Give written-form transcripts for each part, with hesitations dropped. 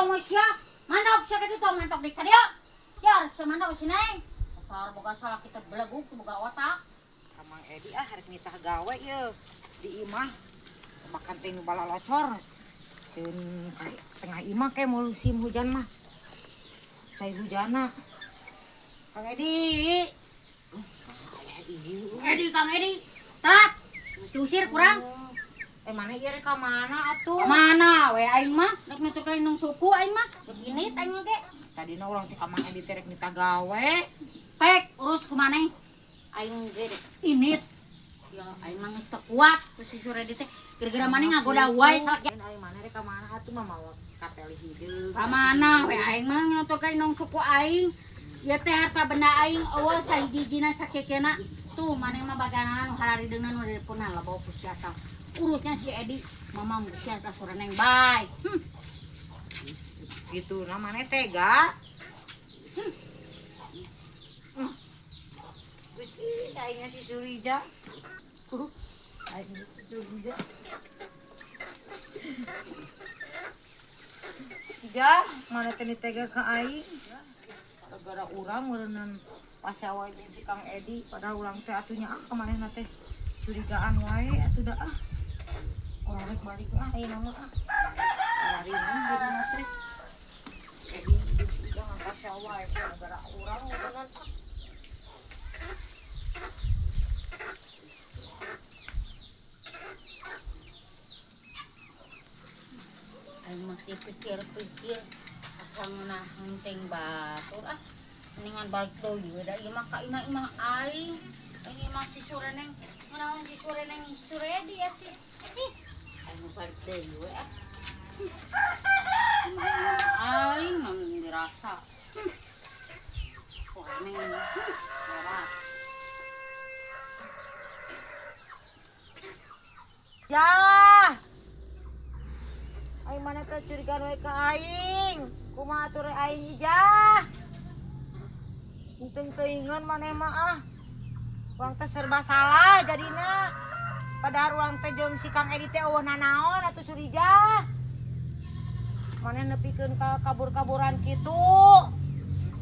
Mentong we sia. Mantok sia kitu tong mantok di ka dieu. Jar sia mantok si Neng. Dasar boga salah kita beleguk boga otak. Ka Mang Edi ah rek nitah gawe ieu di imah. Makan teh nu balalocor. Sieun ka tengah imah ke musim hujan mah. Cai hujana. Kang Edi. Edi. Edi Kang Edi. Telat. Diusir kurang. Mana ieu rek ka mana atuh? Mana we aing mah rek nuturkeun nung suku aing mah. Begini aing ge. Tadina urang teh ka Mang Edi teh rek nitah gawe. Pek urus ku maneh. Aing ge init. Ya aing mah geus teu kuat ku si Suredi teh. Gara-gara maneh ngagoda wae salak. Aing mana rek ka mana atuh mah mawa kateli hideung. Ka mana we aing mah nuturkeun nung suku aing. Ieu teh harta benda aing eueuh sahiji-hijina sakekena. Tuh maneh mah baganan nu hararideungna nu dipunna leboh ku sia tah. Urusnya si Edi, mama geus sia tah Sureneng bae. Gitu nah maneh tega. Gusti aingnya si Surija. Aingnya si Surija. Ija, mana teh tega ka aing? Gara-gara urang meureunnan pasawa jeung si Kang Edi, padahal urang teh atunya ah ka manehna teh curigaan wae atuh da ah. Urang rek balik ah ayeuna mah ah. Ararina jadina teh. Edi jeung si Ija ngapasya wae gara-gara urang meureunnan ah. Aing mah pikir-pikir asa ngeunah henteng batur ah. Mendingan balik deui we da ieu mah ka imah-imah aing. Aing mah si Sureneng ngeunaheun si Sureneng Suredi atuh. Sih aing mah balik deui we ah. Imah-imah aing mah dirasa. Sureneng. Wah. Ya. Aing mana teh curigaan we ka aing. Kumaha atuh aing Ijah? Enteng teuingeun maneh mah ah. Urang teh serba salah jadina. Padahal urang teh jeung si Kang Edi teh eueuh nanaon atuh Surijah. Maneh nepikeun ka kabur-kaburan kitu.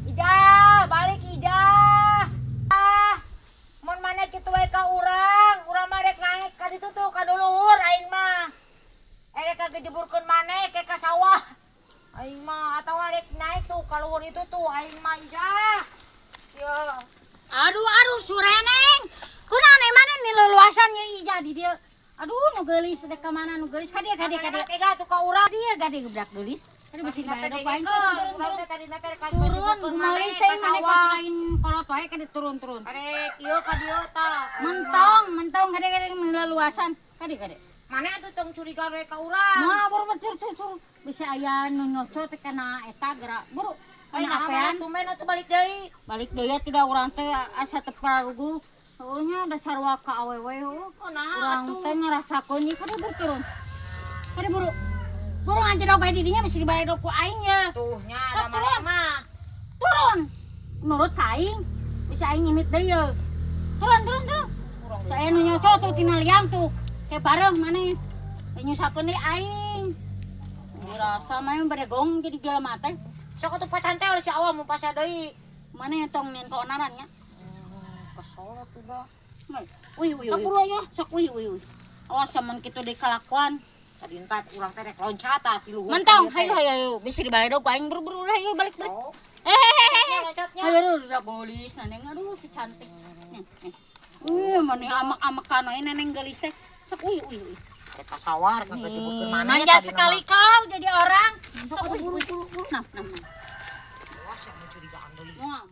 Ijah, balik Ijah. Ah, mun maneh kitu we ka urang, urang mah rek naik ka ditu tuh ka duluhur aing mah. Erek kagejeburkeun maneh ke ka sawah. Aing mah atawa rek naik tuh ka luhur itu tuh aing mah Ijah. Ya. Aduh aduh Sureneng. Kunaon maneh nileluasan ye Ijah di dieu. Aduh nu geulis dek ka mana nu geulis ka dieu ka dieu ka dieu. Tega tuh ka urang. Dieu gade gebrak geulis. Tadi bisi dibayar ku aing urang teh tadina teh rek turun geulis teh maneh pas lain kolot wae ka dieu turun-turun. Arek ieu ka dieu tah. Mentong mentong ka dieu ka dieu nileluasan. Ka dieu ka dieu. Maneh atuh tong curiga we ka urang. Mah buru tur bisa aya nu nyocot teh kana eta gerak buru. Kana apean tumben atuh balik deui. Balik deui atuh da urang teh asa teu pararuguh. Heueuh nya dasar waka awewe heueuh. Oh nah urang teh ngarasakeun ieu kade buru turun. Kade buru. Buru ngajedog bae di dinya bisi dibaredog ku aing ye. Tuh nya da maneh mah. Turun. Nurut ka aing. Bisa aing init deui ye. Turun turun turun. Saya nu nyocot tuh tina liang tuh. Kayak bareng maneh. Nyusakeun deui aing. Dirasa maneh baregong jadi jelema teh. Sok atuh pacan teh oleh si awam mun pasa deui. Maneh tong nyen kaonaran nya. Kesel atuh da. Wih wih. Sok buru nya. Sok wih wih wih. Awas samun kitu deui kalakuan. Tadi entat urang teh rek loncat tah ti luhur. Mentong, hayu hayu hayu bisi dibaledog ku aing buru-buru hayu balik balik. Eh. Loncatnya. Hayu udah geulis neneng aduh si cantik. Nih nih. Maneh amak-amakan we neneng geulis teh. Sok wih wih wih. Ka sawah rek ngagejeburkeun maneh. Manja sekali kau jadi orang. Sok wih wih. Nah nah nah. Awas yang mencurigaan deui. Moal.